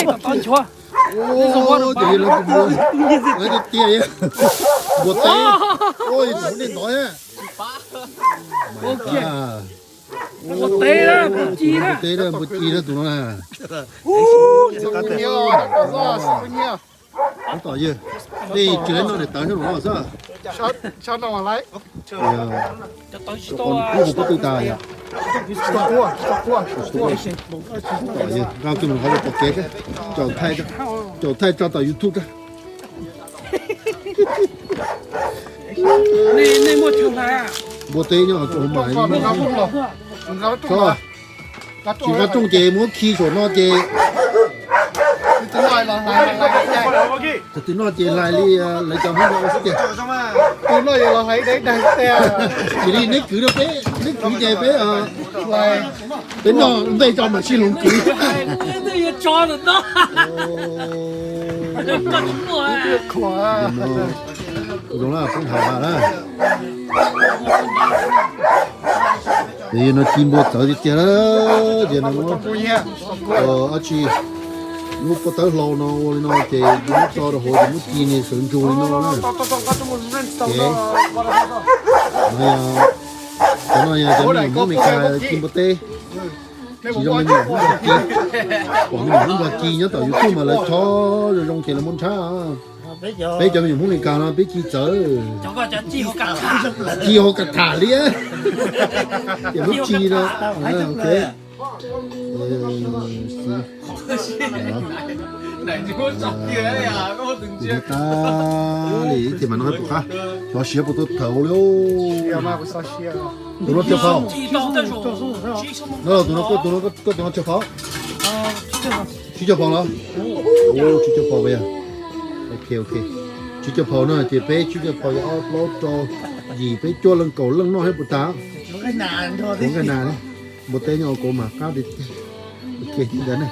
Ua, ces yog lawv tus npua, lawv tiag tiag, npua teb. Ua, tus nej ntov na. Npua teb, npua ci na, tus no na. Tab tom yawg, nej tsis lawv noj daim tawv nyob los xwb. Qub hauv pob tw tas yom. Tab tom yawg, nqa kiag mus qhov pom kev, caum thaij tso tom YouTube. Npua teb nyob hauv mas, tsis nqa rooj ces muab khi saum no ces, thaum twg noj ces hlais li lawv cov Hmoob no xwb tiag. Cia li neb kwv rau peb, neb kwv ces peb, peb noj npej tso mam sib hloov kwv. Zoo na, poob hav na. Ces no ci npua txawv tiag tiag na, ces no muab dab tsi, muab pob tawb hlau no ua li no ces muab tso rau hauv ces muab ci nws sawv ntsug li no na. Ces no yog, cov no yog cov me nyuam Hmoob Amelikas ci npua teb, tsis zoo li me nyuam Hmoob Nplog ci. Pom me nyuam Hmoob Nplog ci nyob tom YouTube mas lawv chob zoo zoo ces lawv muab ntshab. Peb cov me nyuam Hmoob Amelikas no peb ci txawv, ci hauv kas tham li, ces lub ci no. Ok. Tab li ces mas no pom qab, xyov siav puas tau thawm li. Tus no tsawg phau? No tus no, koj tus no tsawg phau? Tsib caug phau los? Tsib caug phau yog. Ok, ok. Tsib caug phau no ces peb tsib caug phau yog ob plaub rau yim, peb cuaj leej kaum leej noj thiab puas tas? Kuv nqa nas, npua teb nyob hauv kuv mas qab tiag tiag. Ok, ntawd ne.